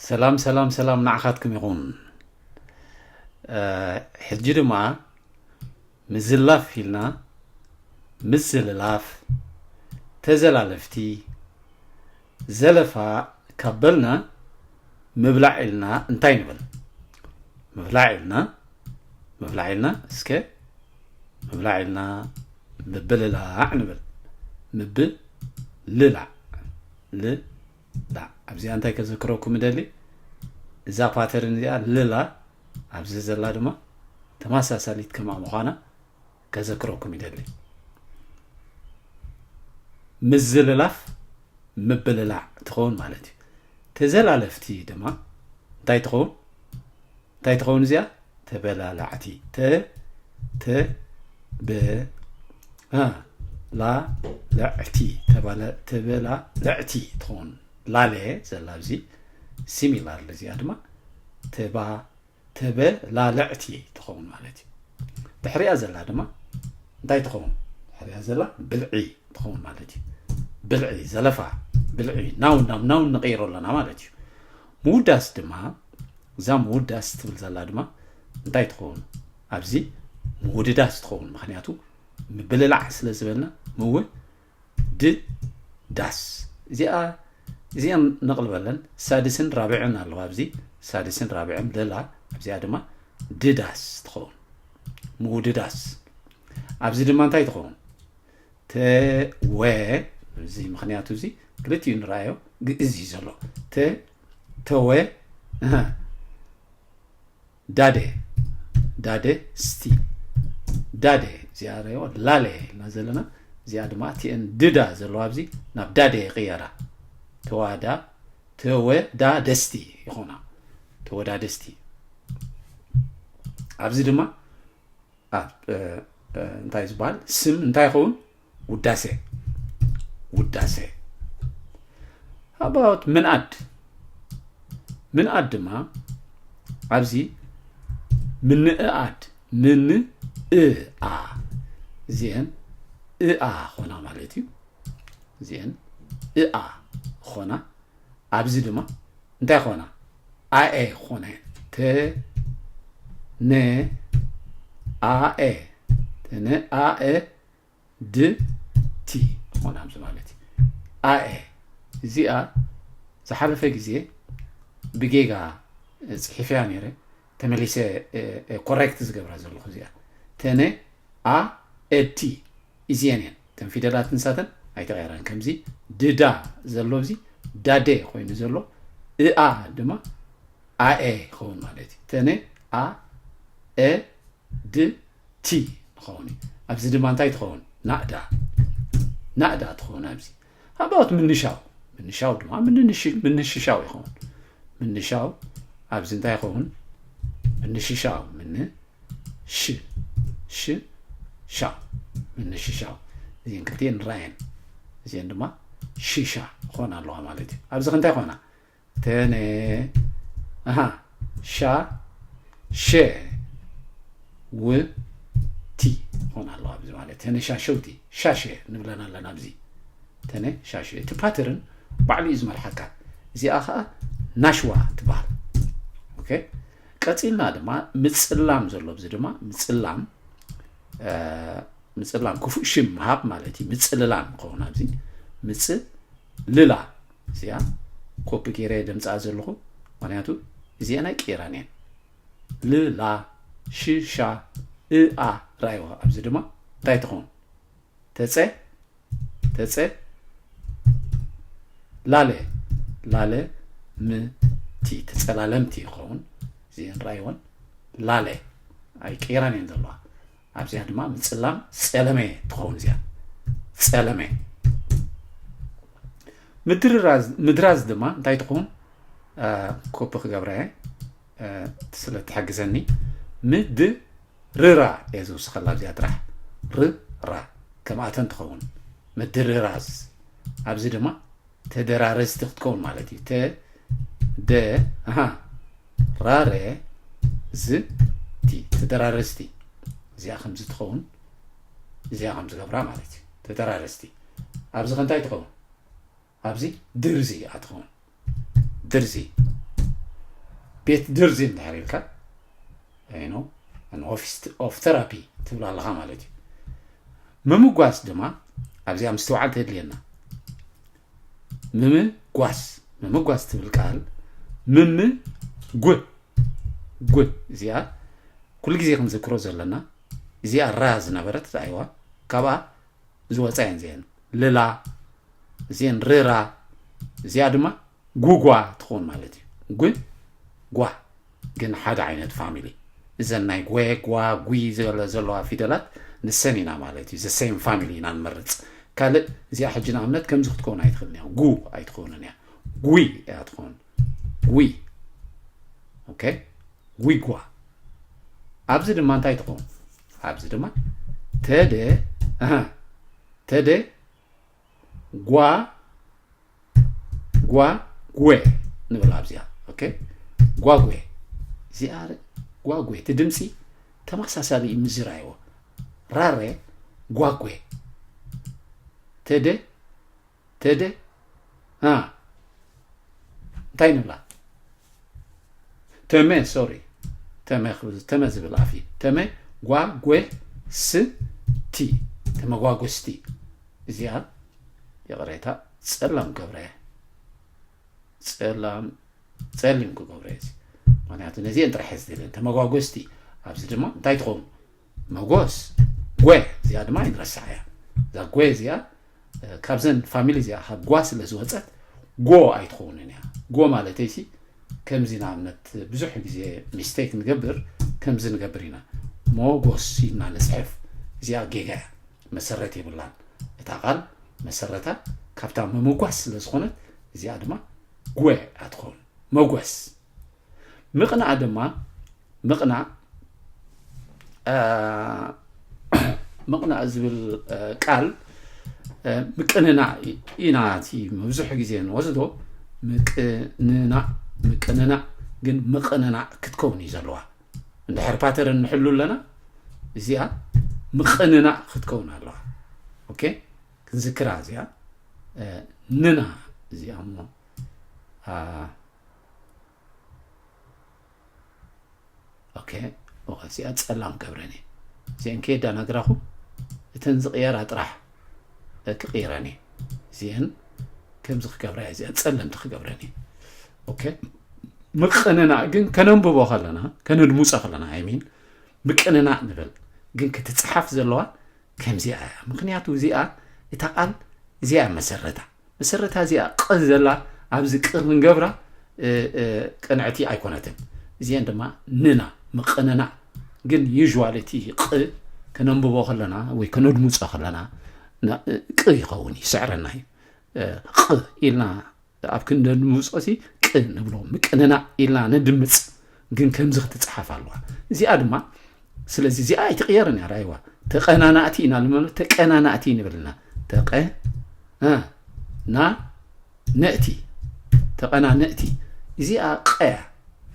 ሰላም ሰላም ሰላም ንዓኻትኩም ይኹን። ሕጂ ድማ ምዝላፍ ኢልና፣ ምዝልላፍ፣ ተዘላለፍቲ፣ ዘለፋ ካብ በልና፣ ምብላዕ ኢልና እንታይ ንብል? ምብላዕ ኢልና፣ ምብላዕ ኢልና፣ እስከ ምብላዕ ኢልና ምብልላዕ ንብል። ምብልላዕ፣ ልላዕ። ኣብዚኣ እንታይ ከዘክረኩም እደሊ? እዛ ፓተርን እዚኣ፣ ልላ፣ ኣብዚ ዘላ ድማ ተመሳሳሊት ከምኣ ምዃና ከዘክረኩም ይደሊ። ምዝልላፍ፣ ምብልላዕ ትኸውን ማለት እዩ። ተዘላለፍቲ ድማ እንታይ ትኸውን? እንታይ ትኸውን እዚኣ? ተበላላዕቲ። ተ፣ ተ፣ በ፣ አ፣ ላ፣ ለዕቲ። ተባለ-፣ ተበላልዕቲ ትኸውን። ላለ ዘላ ኣብዚ ሲሚላር እዚኣ ድማ ተባ-፣ ተበላልዕቲ ትኸውን ማለት እዩ። ድሕሪኣ ዘላ ድማ እንታይ ትኸውን? ድሕሪኣ ዘላ ብልዒ ትኸውን ማለት እዩ። ብልዒ፣ ዘለፋ፣ ብልዒ፣ ናውን ናብ ናውን ንቕይሮ ኣለና ማለት እዩ። ምውዳስ ድማ፣ እዛ ምውዳስ ትብል ዘላ ድማ እንታይ ትኸውን? ኣብዚ ምውድዳስ ትኸውን። ምኽንያቱ ምብልላዕ ስለ ዝበልና፣ ምውድዳስ። እዚኣ፣ እዚኣን ነቕልበለን። ሳድስን ራብዕን ኣለዋ ኣብዚ። ሳድስን ራብዕን ልላ፣ ኣብዚኣ ድማ ድዳስ ትኸውን። ምውድዳስ። ኣብዚ ድማ እንታይ ትኸውን? ተወ፣ እዚ ምኽንያቱ እዚ ክልቲኡ ንረኣዮ፣ ግእዝ እዩ ዘሎ። ተ-፣ ተወ፣ እህ፣ ዳደ፣ ዳደ ስቲ፣ ዳደ፣ እዚኣ ረእይዋ ላለ ኢልና ዘለና፣ እዚኣ ድማ ቲኤን ድዳ ዘለዋ ኣብዚ ናብ ዳደ ይቕየራ። ተዋዳ፣ ተወዳደስቲ ይኾና። ተወዳደስቲ። ኣብዚ ድማ ኣብ፣ እ፣ እ፣ እንታይ ዝበሃል ስም እንታይ ይኸውን? ውዳሴ። ውዳሴ። How about ምንኣድ? ምንኣድ ድማ ኣብዚ ምንእኣድ፣ ምንእኣ፣ እዚአን እኣ ኾና ማለት እዩ። እዚአን እኣ ኾና። ኣብዚ ድማ እንታይ ኾና? ኣኤ ኾነ። ተ፣ ነ፣ ኣኤ። ተነ፣ ኣኤ፣ ድ፣ ቲ ኾና ኣብዚ ማለት እዩ። ኣኤ። እዚኣ ዝሓለፈ ግዜ ብጌጋ ጽሒፈያ ነይረ። ተመሊሰ፣ እ፣ እ፣ ኮሬክት ዝገብራ ዘለኹ እዚኣ። ተነ፣ ኣ፣ ኤ፣ ቲ። እዚአን እየን። እተን ፊደላት ንሳተን ኣይተቐየራን። ከምዚ ድዳ ዘሎ፣ እዚ ዳዴ ኮይኑ ዘሎ፣ እኣ ድማ ኣኤ ይኸውን ማለት እዩ። ተነ፣ ኣ፣ ኤ፣ ድ፣ ቲ ይኸውን እዩ። ኣብዚ ድማ እንታይ ትኸውን? ናእዳ። ናእዳ ትኸውን ኣብዚ። How about ምንሻው? ምንሻው ድማ ምንንሽ-፣ ምንሽሻው ይኸውን። ምንሻው ኣብዚ እንታይ ይኸውን? ምንሽሻው። ምን-፣ ሽ-፣ ሽ-፣ ሻ። ምንሽሻው። እዚአን ክልቲአን ንራየን። እዚአን ድማ ሽሻ ክኾና ኣለዋ ማለት እዩ። ኣብዚ ከ እንታይ ኾና? ተነ፣ ኣሃ፣ ሻ፣ ሸ፣ ው፣ ቲ ኾና ኣለዋ ኣብዚ ማለት። ተነ ሻሸውቲ፣ ሻሸ ንብለን ኣለና ኣብዚ። ተነ ሻሸ። እቲ ፓተርን ባዕሉ እዩ ዝመርሓካ። እዚኣ ኸኣ ናሽዋ ትበሃል። ኦኬ። ቀጺልና ድማ ምጽላም ዘሎ፣ ኣብዚ ድማ ምጽላም፣ እ፣ ምጽላም ክፉእ ሽም ምሃብ ማለት እዩ። ምጽልላም ክኸውን ኣብዚ። ምጽልላ። እዚኣ ኮፒ ገይረ ደምጽኣ ዘለኹ፣ ምኽንያቱ እዚአን ኣይቅየራን እየን። ልላ፣ ሽሻ፣ እኣ፣ ረኣይዋ። ኣብዚ ድማ እንታይ ትኸውን? ተጸ፣ ተጸ፣ ላለ፣ ላለ፣ ም፣ ቲ፣ ተጸላለምቲ ይኸውን። እዚአን ረኣይወን፣ ላለ፣ ኣይቅየራን እየን ዘለዋ። ኣብዚኣ ድማ ምጽላም ጸለመ ትኸውን እዚኣ። ጸለመ። ምድርራዝ፣ ምድራዝ ድማ እንታይ ትኸውን? እ፣ ኮፒ ክገብራ እየ፣ እ፣ ስለ ትሕግዘኒ። ምድርራ እየ ዝውስኸላ ኣብዚኣ ጥራሕ። ርራ። ከምኣተን ትኸውን። ምድርራዝ። ኣብዚ ድማ ተደራረዝቲ ክትከውን ማለት እዩ። ተ፣ ደ፣ ኣሃ፣ ራረ፣ ዝ፣ ቲ። ተደራረዝቲ። እዚኣ ከምዚ ትኸውን፣ እዚኣ ከም ዝገብራ ማለት እዩ። ተደራረዝቲ። ኣብዚ ከ እንታይ ትኸውን? ኣብዚ ድርዚ እያ ትኸውን። ድርዚ። ቤት ድርዚ እንድሕር ኢልካ ኖ ኦፊስ ኦፍ ተራፒ ትብል ኣለኻ ማለት እዩ። ምምጓስ ድማ ኣብዚኣ ምስትውዓል ተድልየና። ምምጓስ ምምጓስ ትብል ቃል ምምጉ ጉ እዚኣ ኩሉ ግዜ ክንዝክሮ ዘለና። እዚኣ ራ ዝነበረት ኣይዋ ካብኣ ዝወፃ እየን እዚአን ልላ እዚአን ርራ እዚኣ ድማ ጉጓ ትኸውን ማለት እዩ። ጉጓ ግን ሓደ ዓይነት ፋሚሊ እዘን ናይ ጎ ጓ ጉ ዝበለ ዘለዋ ፊደላት ንሰን ኢና ማለት እዩ። ዘሰይም ፋሚሊ ኢና ንመርፅ። ካልእ እዚኣ ሕጂ ንኣብነት ከምዚ ክትከውን ኣይትኽእልን እያ። ጉ ኣይትኸውንን እያ። ጉይ እያ ትኸውን። ጉይ ኦኬ። ጉይጓ ኣብዚ ድማ እንታይ ትኸውን? ኣብዚ ድማ ተደ ተደ ጓ ጓ ጓ ጓ ንብል ኣብዚኣ። ኦኬ ጓ ጓ እዚኣ ጓ ጓ እቲ ድምፂ ተመሳሳሊ እዩ። ምዝራይዎ ራረ ጓ ጓ ተደ ተደ አ እንታይ ንብላ? ተመ ሶሪ ተመ ክብል- ተመ ዝብል ኣፍ እዩ። ተመ ጓ ጓ ስ ቲ ተመጓጎስቲ። እዚኣ ይቕሬታ ጸላም ገብረ ጸላም ጸሊም ክገብሮ እየ። ምክንያቱ ነዚአን ጥራሕ እየ ዝደልየን ተመጓጎስቲ። ኣብዚ ድማ እንታይ ትኸውን? መጎስ ጎ እዚኣ ድማ ኣይንረስዓ እያ። እዛ ጎ እዚኣ ካብዘን ፋሚሊ እዚኣ ካብ ጓ ስለ ዝወፀት ጎ ኣይትኸውንን እያ። ጎ ማለተይሲ ከምዚ ንኣብነት ብዙሕ ግዜ ሚስቴክ ንገብር ከምዚ ንገብር ኢና። ሞጎስ ኢልና ንፅሕፍ። እዚኣ ጌጋ እያ። መሰረት የብላን። እታ ቃል መሰረታ ካብታ ምምጓስ ስለ ዝኾነት እዚኣ ድማ ጎ እያ ትኸውን። መጎስ ምቕናእ ድማ ምቕናእ ምቕናእ ዝብል ቃል ምቅንናእ ኢና እቲ መብዝሑ ግዜ ንወስዶ። ምቅንናእ ምቅንናእ ግን ምቕንናእ ክትከውን እዩ ዘለዋ። እንድሕር ፓተርን ንሕሉ ኣለና እዚኣ ምቅንናእ ክትከውን ኣለዋ። ኦኬ ክንዝክራ እዚኣ ንና እዚኣ እሞ ኦኬ እዚኣ ጸላም ገብረን እየ። እዚአን ከየዳናግራኹ እተን ዝቕየራ ጥራሕ ክቕይረን እየ። እዚአን ከምዚ ክገብራ እየ። እዚኣ ጸለምቲ ክገብረን እየ። ኦኬ ምቅንናእ ግን ከነንብቦ ከለና ከነድምጾ ከለና ኣይሚን ምቅንናእ ንብል ግን ክትጽሓፍ ዘለዋ ከምዚኣ እያ። ምክንያቱ እዚኣ እታ ቃል እዚኣ እያ መሰረታ። መሰረታ እዚኣ ቕ ዘላ ኣብዚ ቅ ክንገብራ ቅንዕቲ ኣይኮነትን። እዚአን ድማ ንና ምቅንና ግን ዩዥዋል እቲ ቅ ከነንብቦ ከለና ወይ ከነድምፆ ከለና ቅ ይኸውን ይስዕረና እዩ። ቅ ኢልና ኣብ ክንደምፆ ሲ ቅ ንብሎ ምቅንና ኢልና ነድምፅ ግን ከምዚ ክትፅሓፍ ኣለዋ። እዚኣ ድማ ስለዚ እዚኣ ኣይትቕየርን እያ። ራይዋ ተቐናናእቲ ኢና ንመ ተቀናናእቲ ንብልና ተቀ ና ነእቲ ተቐናነእቲ እዚኣ ቀያ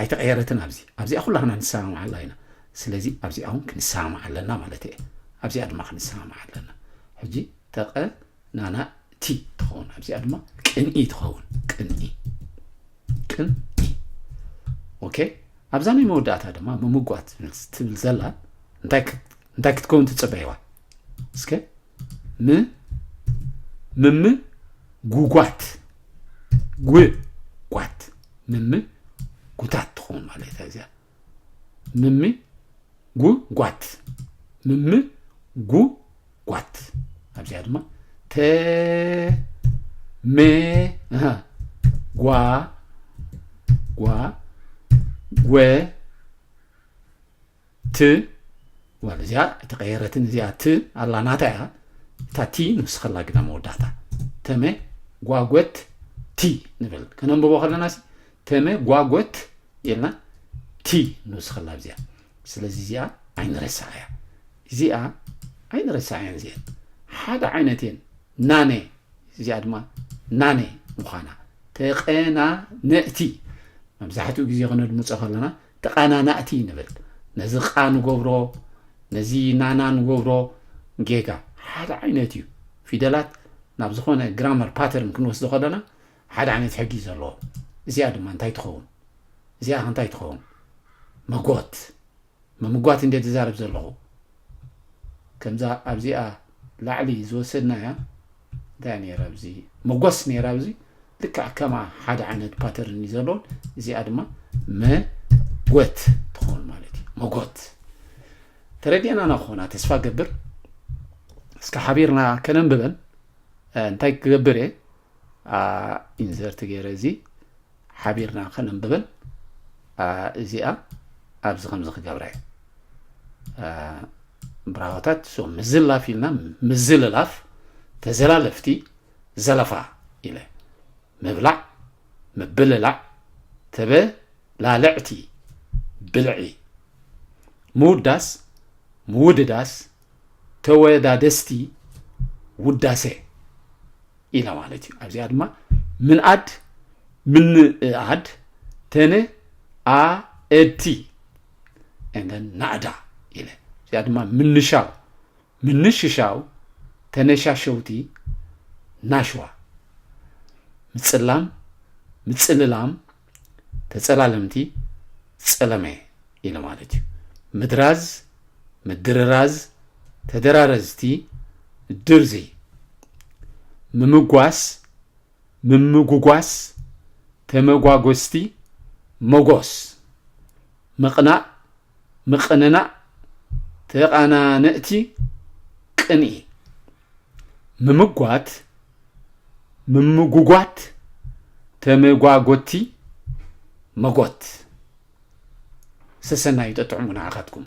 ኣይተቐየረትን። ኣብዚ ኣብዚኣ ኩላህና ንሰማማዓላ ኢና። ስለዚ ኣብዚኣ እውን ክንሰማማዕ ኣለና ማለት እየ። ኣብዚኣ ድማ ክንሰማማዕ ኣለና። ሕጂ ተቐ ናናእቲ ትኸውን ኣብዚኣ ድማ ቅንኢ ትኸውን ቅንኢ ቅንኢ ኦኬ። ኣብዛ ናይ መወዳእታ ድማ ምምጓት ትብል ዘላ እንታይ ክትከውን ትፅበይዋ እስከ ም ምም ጉጓት ጉ ጓት ምም ጉታት ትኸውን ማለት እያ እዚኣ ምም ጉ ጓት ምም ጉ ጓት ኣብዚኣ ድማ ተ መ ጓ ጓ ጎ ት ጓል እዚኣ ተቀየረትን እዚኣ ት ኣላ ናታ እያ። እታ ቲ ንስኸላ ግና መወዳእታ ተመ ጓጎት ቲ ንብል ከነንብቦ ከለና ተመ ጓጎት ኢልና ቲ ንውስኸላ ኣብዚኣ። ስለዚ እዚኣ ኣይንረስዓ እያ። እዚኣ ኣይንረስዓ እየን እዚአን ሓደ ዓይነት እየን። ናነ እዚኣ ድማ ናነ ምዃና ተቐናነእቲ መብዛሕትኡ ግዜ ክነድምፆ ከለና ተቐናናእቲ ንብል። ነዚ ቃ ንገብሮ ነዚ ናና ንገብሮ ጌጋ ሓደ ዓይነት እዩ። ፊደላት ናብ ዝኾነ ግራመር ፓተርን ክንወስዶ ከለና ሓደ ዓይነት ሕጊ እዩ ዘለዎ። እዚኣ ድማ እንታይ ትኸውን? እዚኣ እንታይ ትኸውን? መጎት። ምምጓት እንደ ዝዛረብ ዘለኹ። ከምዛ ኣብዚኣ ላዕሊ ዝወሰድናያ፣ እንታይ ነይራ ኣብዚ? መጎስ ነይራ ኣብዚ። ልክዕ ከማ ሓደ ዓይነት ፓተርን እዩ ዘለዎን፣ እዚኣ ድማ መጎት ትኸውን ማለት እዩ። መጎት። ተረዲእና ናኾና ተስፋ ገብር። እስከ ሓቢርና ከነንብበን። እ፣ እንታይ ክገብር እየ? ኣ፣ ኢንሰርት ገይረ እዚ ሓቢርና ከነንብበን። ኣ፣ እዚኣ ኣብዚ ከምዚ ክገብራ እየ። ኣ፣ ብራሆታት፣ ሶ፣ ምዝላፍ ኢልና፣ ምዝልላፍ፣ ተዘላለፍቲ፣ ዘለፋ ኢለ። ምብላዕ፣ ምብልላዕ፣ ተበላልዕቲ፣ ብልዒ። ምውዳስ፣ ምውድዳስ፣ ተወዳደስቲ፣ ውዳሴ ኢለ ማለት እዩ። ኣብዚኣ ድማ ምንኣድ፣ ምንእኣድ፣ ተነኣእቲ፣ and then ናእዳ ኢለ። እዚኣ ድማ ምንሻው፣ ምንሽሻው፣ ተነሻሸውቲ፣ ናሽዋ። ምጽላም፣ ምጽልላም፣ ተጸላለምቲ፣ ጸለመ ኢለ ማለት እዩ። ምድራዝ፣ ምድርራዝ፣ ተደራረዝቲ፣ ድርዚ። ምምጓስ፣ ምምጉጓስ፣ ተመጓጎስቲ፣ መጎስ። ምቕናእ፣ ምቕንናእ፣ ተቓናንእቲ፣ ቅንኢ። ምምጓት፣ ምምጉጓት፣ ተመጓጎቲ፣ መጎት። ሰሰናዩ ጠጥዑሙ ንዓኻትኩም።